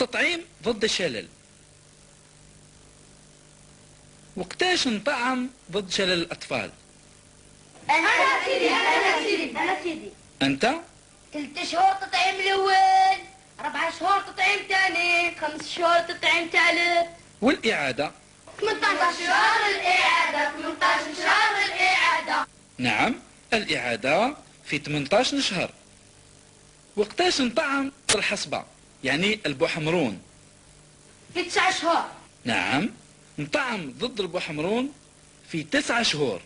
التطعيم ضد الشلل. وقتاش نطعم ضد شلل الأطفال؟ أنا سيدي، أنا سيدي، أنا سيدي. أنت؟ 3 شهور تطعيم الأول، 4 شهور تطعيم ثاني، 5 شهور تطعيم ثالث. والإعادة؟ 18 شهر الإعادة، 18 شهر الإعادة. نعم، الإعادة في 18 شهر. وقتاش نطعم الحصبة، يعني البوحمرون؟ في 9 شهور. نعم، نطعم ضد البوحمرون في 9 شهور.